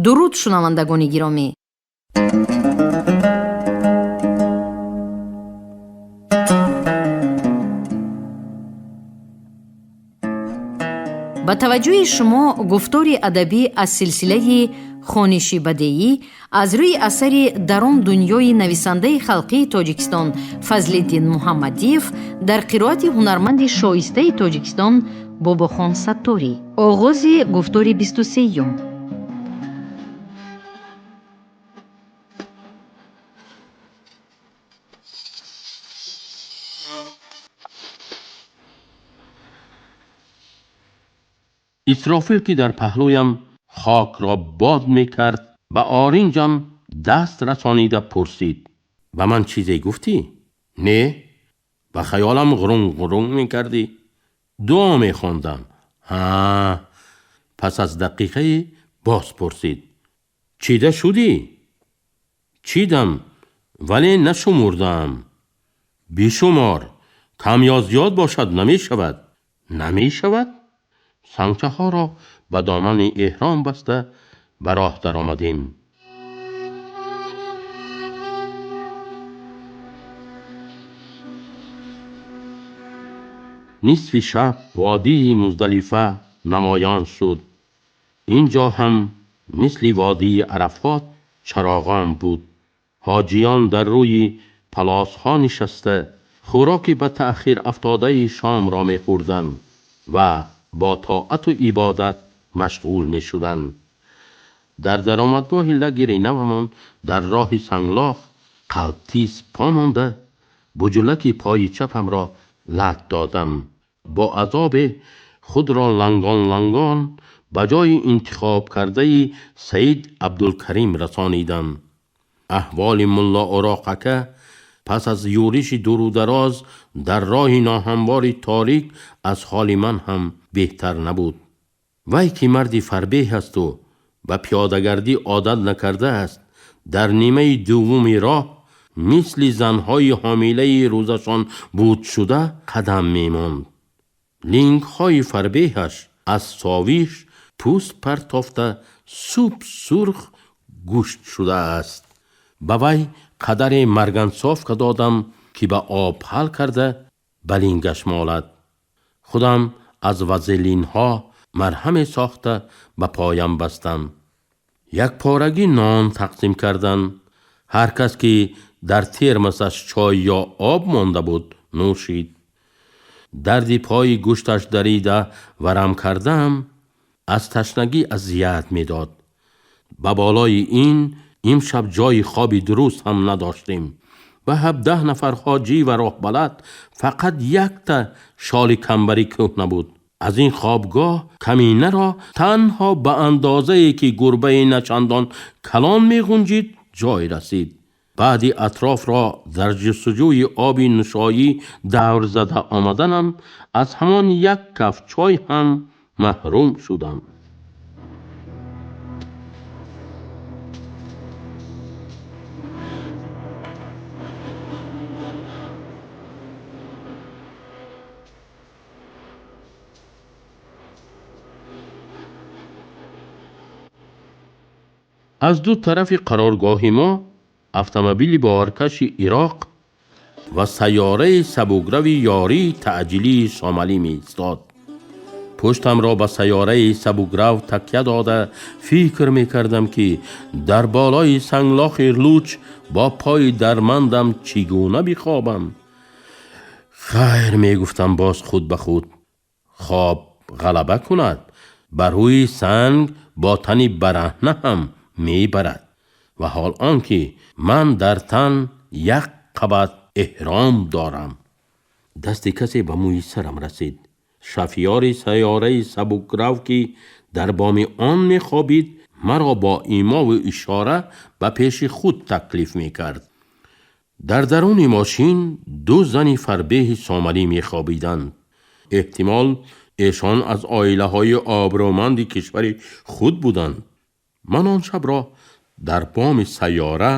Дуруд, шунавандагони гиромӣ. Ба таваҷҷӯҳи шумо гуфтори адабӣ аз силсилаи хониши бадеӣ аз рӯи асари «Дар он дунёи» нависандаи халқии Тоҷикистон Фазлиддин Муҳаммадиев дар қироати ҳунарманди шоистаи Тоҷикистон Бобохон Сатторӣ. Оғози гуфтори 23-юм. Исрофил, ки дар паҳлӯям хокро бод мекард, ба оринҷам даст расонида пурсид: ба ман чизе гуфтӣ? Не, ба хаёлам ғурунг ғурунг мекардӣ. Дуо мехондам. Ҳа. Пас аз дақиқае боз пурсид: чида шудӣ? Чидам, вале нашумурдаам. Бишумор, кам ё зиёд бошад намешавад. Намешавад? Сангчаҳоро ба домани эҳром баста ба роҳ даромадем. Нисфи шаб водии Муздалифа намоён шуд. Ин ҷо ҳам мисли водии Арафот чароғон буд. Ҳоҷиён дар рӯи палосҳо нишаста хӯроки ба таъхир афтодаи шомро мехӯрданд ва бо тоату ибодат машғул мешуданд. Дар даромадгоҳи лагери навамон дар роҳи санглох қалбтиз по монда буҷулаки пои чапамро лат додам. Бо азобе худро лангон лангон ба ҷои интихобкардаи Саид Абдулкарим расонидам. Аҳволи мулло Уроқака пас аз юриши дурудароз дар роҳи ноҳамвори торик аз ҳоли ман ҳам беҳтар набуд. Вай ки марди фарбеҳ асту ба пиёдагардӣ одат накардааст, дар нимаи дуввуми роҳ мисли занҳои ҳомилаи рӯзашон будшуда қадам мемонд. Лингҳои фарбеҳаш аз совиш пӯст партофта суб сурх гӯшт шудааст. Ба вай қадаре маргансофка додам, ки ба об ҳал карда ба лингаш молад. Худам аз вазелинҳо марҳаме сохта ба поям бастам. Якпорагӣ нон тақсим карданд. Ҳар кас ки дар термосаш чой ё об монда буд, нӯшид. Дарди пои гӯшташ дарида варам кардаам аз ташнагӣ азият медод. Ба болои ин имшаб ҷои хоби дуруст ҳам надоштем. Ба 17 нафар ҳоҷӣ ва роҳбалад фақат якта шоли камбари кӯҳна буд. Аз ин хобгоҳ каминаро танҳо ба андозае ки гурбаи начандон калон меғунҷид ҷой расид. Баъди атрофро дар ҷустуҷӯи оби нушоӣ давр зада омаданам аз ҳамон як каф чой ҳам маҳрум шудам. Аз ду тарафи қароргоҳи мо автомобили боркаши Ироқ ва сайёраи сабукрави ёрии таъҷилии Сомалӣ меистод. Пуштамро ба сайёраи сабукрав такя дода фикр мекардам, ки дар болои санглохи луч бо пои дармандам чӣ гуна бихобам. Хайр, мегуфтам боз худ ба худ, хоб ғалаба кунад, бар рӯи санг бо тани бараҳна ҳам мебарад. Ва ҳол он ки ман дар тан як қабат эҳром дорам. Дасти касе ба мӯи сарам расид. Шафиёри сайёраи сабукрав, ки дар боми он мехобид, маро бо имову ишора ба пеши худ таклиф мекард. Дар даруни мошин ду зани фарбеҳи сомалӣ мехобиданд. Эҳтимол эшон аз оилаҳои обрӯманди кишвари худ буданд. Ман он шабро дар боми сайёра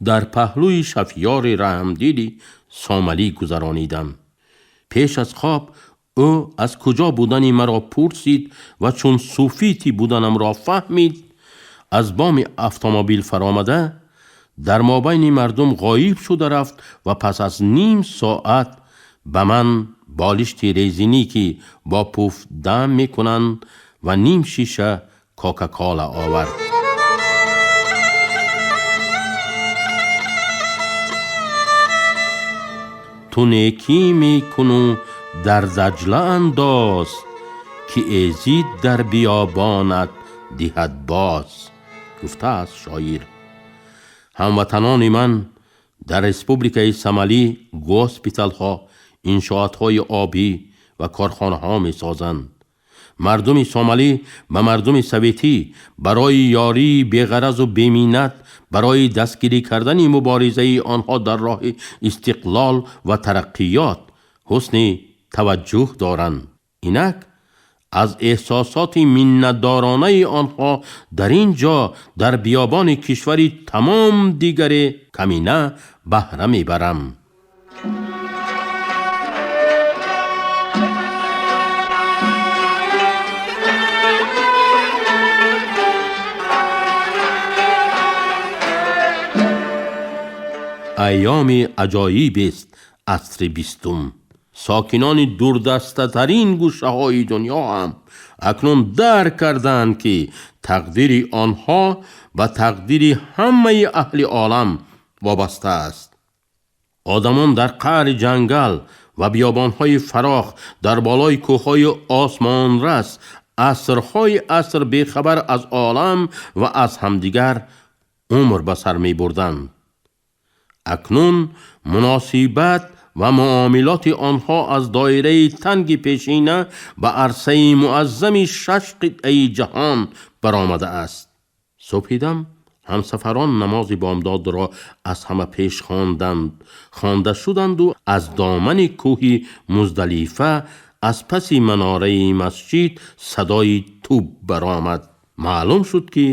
дар паҳлӯи шафиёри раҳмдили сомалӣ гузаронидам. Пеш аз хоб ӯ аз куҷо будани маро пурсид ва чун суфити буданамро фаҳмид, Аз боми автомобил фаромада дар мобайни мардум ғоиб шуда рафт ва пас аз ним соат ба ман болишти резинӣ, ки бо пуф дам мекунанд, ва ним шиша Кока-Кола овард. Ту некӣ мекуну дар Даҷла андоз, ки эзид дар биёбонат диҳад боз, гуфтааст шоир. Ҳамватанони ман, дар Республикаи Сомалӣ госпиталҳо, иншоотҳои обӣ ва корхонаҳо месозанд. Мардуми Сомалӣ ба мардуми советӣ барои ёрии беғаразу беминнат, барои дастгирӣ кардани муборизаи онҳо дар роҳи истиқлол ва тараққиёт ҳусни таваҷҷӯҳ доранд. Инак аз эҳсосоти миннатдоронаи онҳо дар ин ҷо, дар биёбони кишвари тамом дигаре, камина баҳра мебарам. Айёми аҷоибест асри бистум. Сокинони дурдастатарин гӯшаҳои дунё ҳам акнун дарк карданд, ки тақдири онҳо ба тақдири ҳамаи аҳли олам вобаста аст. Одамон дар қаъри ҷангал ва биёбонҳои фарох, дар болои кӯҳҳои осмонрас асрҳои аср бехабар аз олам ва аз ҳамдигар умр ба сар мебурданд. Акнун муносибат ва муомилоти онҳо аз доираи танги пешина ба арсаи муаззами 6 қитъаи ҷаҳон баромадааст. Субҳидам ҳамсафарон намози бомдодро аз ҳама пеш хонданд, хонда шуданду аз домани кӯҳи Муздалифа аз паси манораи масҷид садои тӯб баромад. Маълум шуд, ки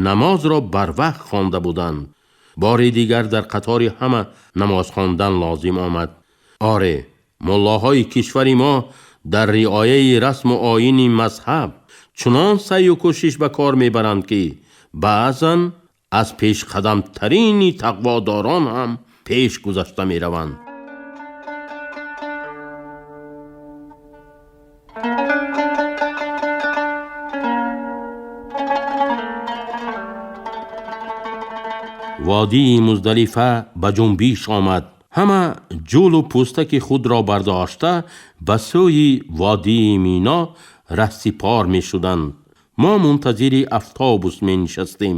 намозро барвақт хонда буданд. Бори дигар дар қатори ҳама намоз хондан лозим омад. Оре, муллоҳои кишвари мо дар риояи расму оини мазҳаб чунон саъю кӯшиш ба кор мебаранд, ки баъзан аз пешқадамтарини тақводорон ҳам пеш гузашта мераванд. Водии Муздалифа ба ҷунбиш омад. Ҳама ҷулу пӯстаки худро бардошта ба сӯи водии Мино раҳсипор мешуданд. Мо мунтазири автобус менишастем.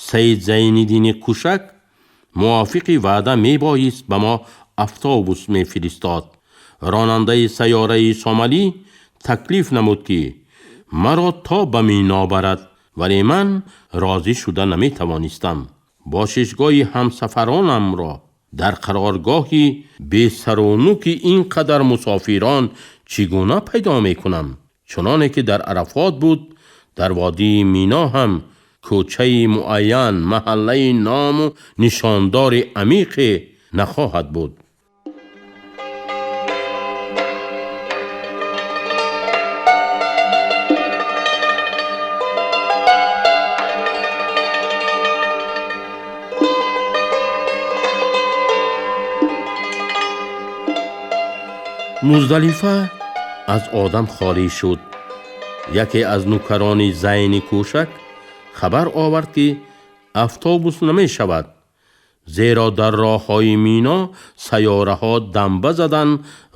Саид Зайниддини Кӯшак мувофиқи ваъда мебоист ба мо автобус мефиристод. Ронандаи сайёраи Сомалӣ таклиф намуд, ки маро то ба Мино барад, вале ман розӣ шуда наметавонистам. Бошишгоҳи ҳамсафаронамро дар қароргоҳи бесарунуки ин қадар мусофирон чӣ гуна пайдо мекунам? Чуноне ки дар Арафот буд, дар водии Мино ҳам кӯчаи муайян, маҳаллаи ному нишондори амиқе нахоҳад буд. Муздалифа аз одам холӣ шуд. Яке аз нукарони Зайни Кӯшак хабар овард, ки автобус намешавад, зеро дар роҳҳои Мино сайёраҳо дамба заданд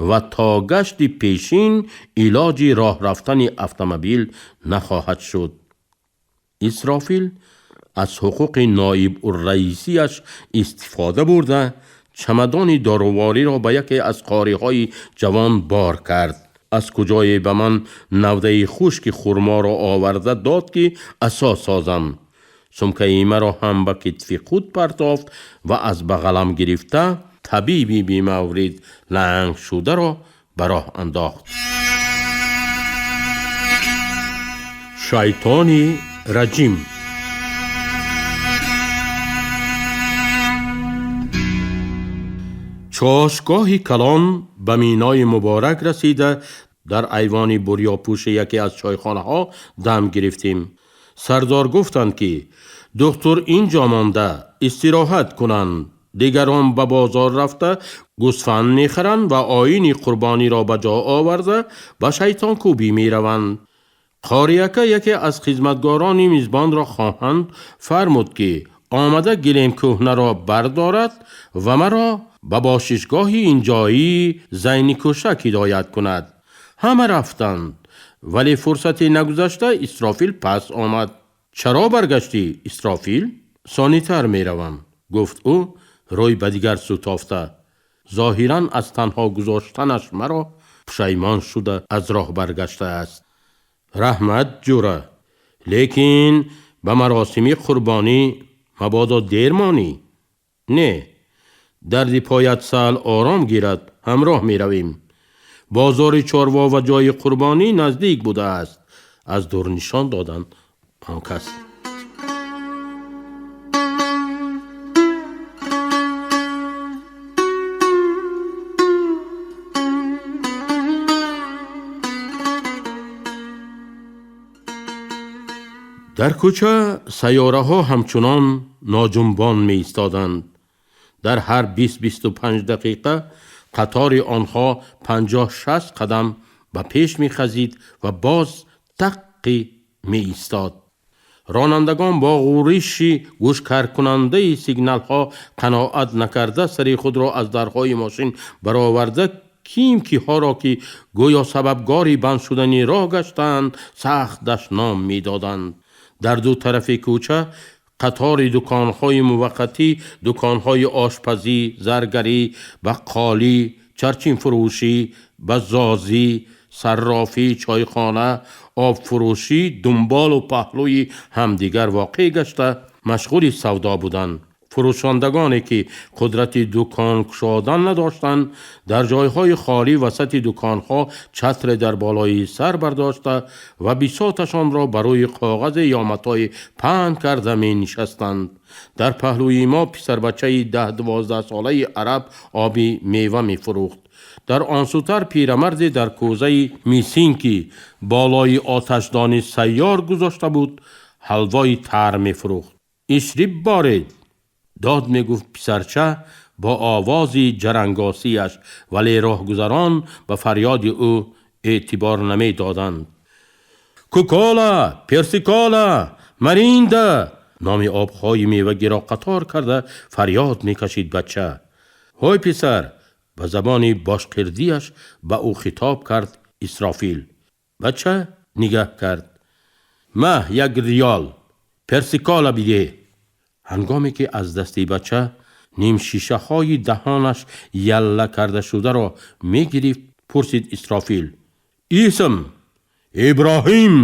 ва то гашти пешин илоҷи роҳ рафтани автомобил нахоҳад шуд. Исрофил аз ҳуқуқи ноибурраисиаш истифода бурда чамадони дорувориро ба яке аз қориҳои ҷавон бор кард. Аз куҷое ба ман навдаи хушки хурморо оварда дод, ки асо созам. Сумкаи маро ҳам ба китфи худ партофт ва аз бағалам гирифта табиби бемаврид ланг шударо ба роҳ андохт. Шайтони раҷим. Чошгоҳи калон ба Минои муборак расида, дар айвони бурёпӯши яке аз чойхонаҳо дам гирифтем. Сардор гуфтанд, ки духтур ин ҷо монда истироҳат кунанд, дигарон ба бозор рафта гӯсфанд мехаранд ва оини қурбониро ба ҷо оварда ба шайтонкӯбӣ мераванд. Қориака яке аз хизматгорони мизбонро хоҳанд фармуд, ки омада гилем кӯҳнаро бардорад ва маро ба бошишгоҳи инҷоии Зайникӯшак ҳидоят кунад. Ҳама рафтанд, вале фурсате нагузашта Исрофил пас омад. Чаро баргаштӣ, Исрофил? Сонитар меравам, гуфт ӯ, рӯй ба дигар сӯ тофта. Зоҳиран аз танҳо гузоштанаш маро пушаймон шуда аз роҳ баргаштааст. Раҳмат, ҷура, лекин ба маросими қурбонӣ мабодо дер монӣ. Не, дарди поят сал ором гирад, ҳамроҳ меравем. Бозори чорво ва ҷои қурбонӣ наздик будааст. Аз дур нишон доданд он кас. Дар кӯча сайёраҳо ҳамчунон ноҷунбон меистоданд. Дар ҳар 20-25 дақиқа қатори онҳо 50-60 қадам ба пеш мехазид ва боз таққи меистод. Ронандагон бо ғӯриши гӯшкаркунандаи сигналҳо қаноат накарда сари худро аз дарҳои мошин бароварда ким киҳоро, ки гӯё сабабгори банд шудани роҳ гаштаанд, сахт дашном медоданд. Дар ду тарафи кӯча қатори дуконҳои муваққатӣ, дуконҳои ошпазӣ, заргарӣ, баққолӣ, чарчинфурӯшӣ, баззозӣ, саррофӣ, чойхона, обфурӯшӣ дунболу паҳлӯи ҳамдигар воқеъ гашта машғули савдо буданд. Фурӯшандагоне, ки қудрати дукон кушодан надоштанд, дар ҷойҳои холӣ васати дуконҳо чатре дар болои сар бардошта ва бисоташонро ба рӯи коғазе ё матои паҳн карда менишастанд. Дар паҳлӯи мо писарбачаи 10-12 солаи араб оби мева мефурӯхт. Дар он сӯтар пирамарде дар кӯзаи мисин, ки болои оташдони сайёр гузошта буд, ҳалвои тар мефурӯхт. Ишриб боред, дод мегуфт писарча бо овози ҷарангосияш, вале роҳгузарон ба фарёди ӯ эътибор намедоданд. Кукола, персикола, маринда, номи обҳои мевагиро қатор карда фарёд мекашид бача. Ҳой, писар, ба забони бошқирдияш ба ӯ хитоб кард Исрофил. Бача нигаҳ кард. Маҳ як риёл персикола бидеҳ. Ҳангоме ки аз дасти бача нимшишаҳои даҳонаш ялла карда шударо мегирифт, пурсид Исрофил: Исм? Иброҳим,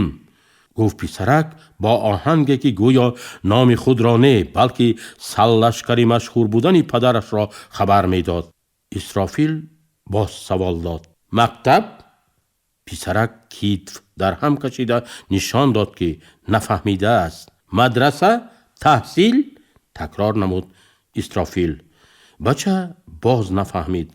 гуфт писарак бо оҳанге, ки гӯё номи худро не, балки сарлашкари машҳур будани падарашро хабар медод. Исрофил боз савол дод: Мактаб? Писарак китф дар ҳам кашида нишон дод, ки нафаҳмидааст. Мадраса, таҳсил, такрор намуд Исрофил. Бача боз нафаҳмид.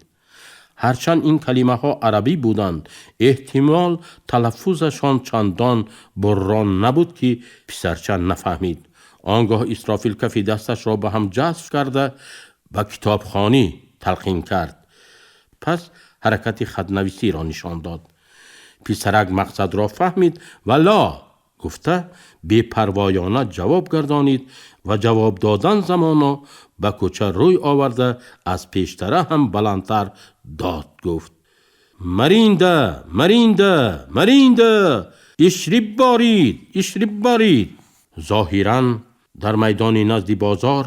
Ҳарчанд ин калимаҳо арабӣ буданд, эҳтимол талаффузашон чандон буррон набуд, ки писарча нафаҳмид. Он гоҳ Исрофил кафи дасташро ба ҳам ҷазб карда ба китобхонӣ талқин кард. Пас ҳаракати хатнависиро нишон дод. Писарак мақсадро фаҳмид ва ло гуфта бепарвоёна ҷавоб гардонид ва ҷавоб додан замоно ба кӯча рӯй оварда аз пештара ҳам баландтар дод гуфт: Маринда, маринда, маринда, ишриб борид, ишриб борид. Зоҳиран дар майдони назди бозор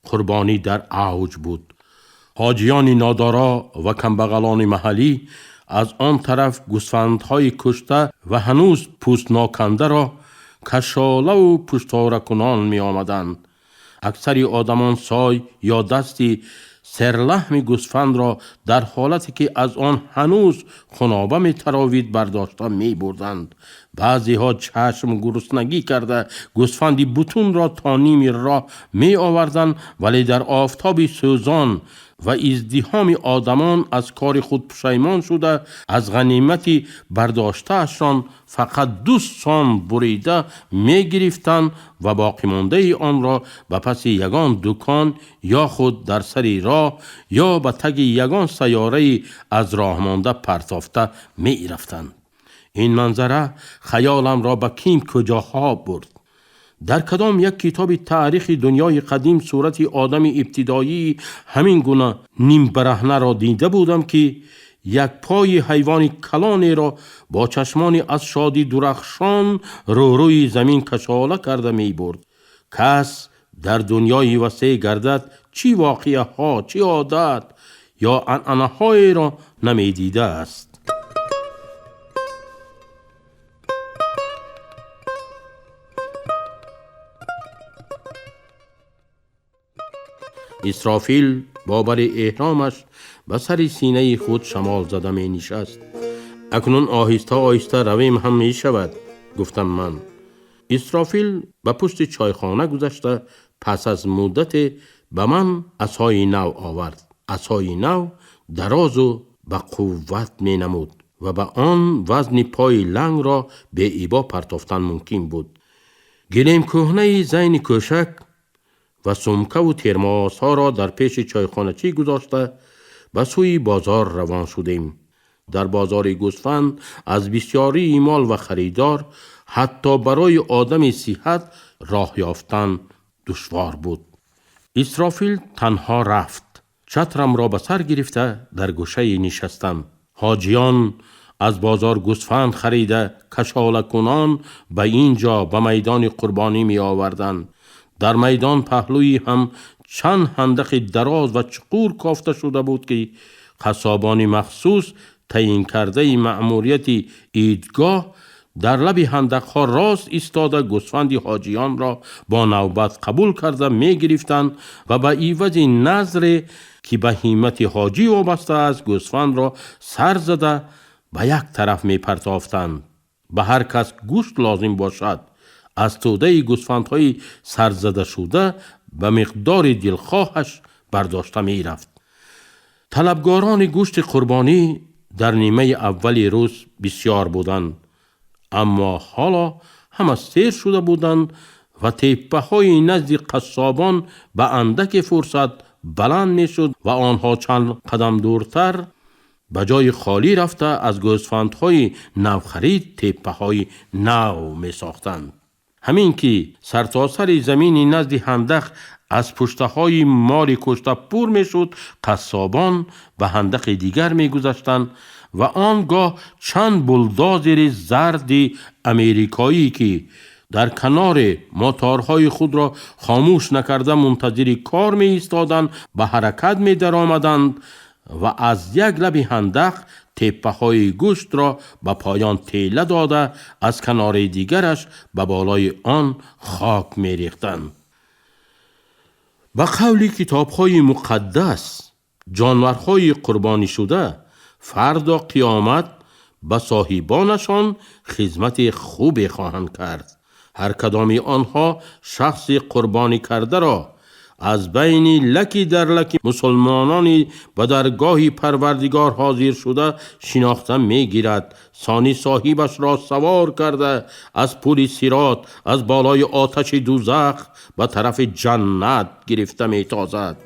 қурбонӣ дар авҷ буд. Ҳоҷиёни нодоро ва камбағалони маҳаллӣ аз он тараф гӯсфандҳои кушта ва ҳанӯз пӯстнокандаро кашолаву пушторакунон меомаданд. Аксари одамон сой ё дасти серлаҳми гӯсфандро дар ҳолате, ки аз он ҳанӯз хуноба метаровид, бардошта мебурданд. Баъзеҳо чашм гуруснагӣ карда гӯсфанди бутунро то ними роҳ меоварданд, вале дар офтоби сӯзон ва издиҳоми одамон аз кори худ пушаймон шуда, аз ғанимати бардоштаашон фақат 2 сом бурида мегирифтанд ва боқимондаи онро ба паси ягон дукон ё худ дар сари роҳ ё ба таги ягон сайёраи аз роҳ монда партофта мерафтанд. Ин манзара хаёламро ба ким куҷоҳо бурд. Дар кадом як китоби таърихи дунёи қадим сурати одами ибтидоии ҳамин гуна нимбараҳнаро дида будам, ки як пои ҳайвони калонеро бо чашмони аз шодӣ дурахшон рӯрӯи замин кашола карда мебурд. Кас дар дунёи васеъ гардад, чӣ воқеаҳо, чӣ одат ё анъанаҳоеро намедидааст. Исрофил бо бари эҳромаш ба сари синаи худ шамол зада менишаст. Акнун оҳиста оҳиста равем ҳам мешавад, гуфтам ман. Исрофил ба пушти чойхона гузашта пас аз муддате ба ман асои нав овард. Асои нав дарозу ба қувват менамуд ва ба он вазни пои лангро беибо партофтан мумкин буд. Гилем кӯҳнаи зайни кӯшак ва сумкаву термосҳоро дар пеши чойхоначӣ гузошта ба сӯи бозор равон шудем. Дар бозори гӯсфанд аз бисёрии мол ва харидор ҳатто барои одами сиҳат роҳ ёфтан душвор буд. Исрофил танҳо рафт. Чатрамро ба сар гирифта дар гӯшае нишастам. Ҳоҷиён аз бозор гӯсфанд харида кашолакунон ба ин ҷо ба майдони қурбонӣ меоварданд. Дар майдон паҳлӯи ҳам чанд ҳандақи дароз ва чуқур кофта шуда буд, ки қассобони махсус таъин кардаи маъмурияти идгоҳ дар лаби ҳандақҳо рост истода гӯсфанди ҳоҷиёнро бо навбат қабул карда мегирифтанд ва ба ивази назре, ки ба ҳиммати ҳоҷӣ вобаста аст, гӯсфандро сар зада ба як тараф мепартофтанд. Ба ҳар кас гӯшт лозим бошад, аз тӯдаи гӯсфандҳои сарзадашуда ба миқдори дилхоҳаш бардошта мерафт. Талабгорони гӯшти қурбонӣ дар нимаи аввали рӯз бисёр буданд, аммо ҳоло ҳама сер шуда буданд ва теппаҳои назди қассобон ба андаке фурсат баланд мешуд ва онҳо чанд қадам дуртар ба ҷои холӣ рафта аз гӯсфандҳои навхарид теппаҳои нав месохтанд. Ҳамин ки сартосари замини назди ҳандақ аз пуштаҳои моли кушта пур мешуд, қассобон ба ҳандақи дигар мегузаштанд ва он гоҳ чанд булдозери зарди америкоӣ, ки дар канори моторҳои худро хомӯш накарда мунтазири кор меистоданд, ба ҳаракат медаромаданд ва аз як лаби ҳандақ теппаҳои гӯштро ба поён тела дода аз канори дигараш ба болои он хок мерехтанд. Ба қавли китобҳои муқаддас, ҷонварҳои қурбонишуда фардо қиёмат ба соҳибонашон хизмати хубе хоҳанд кард. Ҳар кадоми онҳо шахси қурбонӣ кардаро аз байни лаки дар лаки мусулмонони ба даргоҳи парвардигор ҳозир шуда шинохта мегирад. Сони соҳибашро савор карда аз пули сирот аз болои оташи дузах ба тарафи ҷаннат гирифта метозад.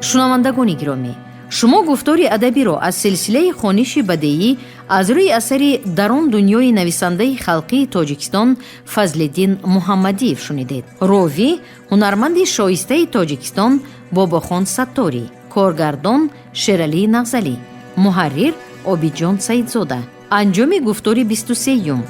Шунавандагони гиромӣ, шумо гуфтори адабиро аз силсилаи хониши бадеӣ аз рӯи асари «Дар он дунёи» нависандаи халқии Тоҷикистон Фазлиддин Муҳаммадиев шунидед. Ровӣ ҳунарманди шоистаи Тоҷикистон Бобохон Сатторӣ, коргардон Шералӣ Нағзалӣ, муҳаррир Обидҷон Саидзода. Анҷоми гуфтори 23-юм.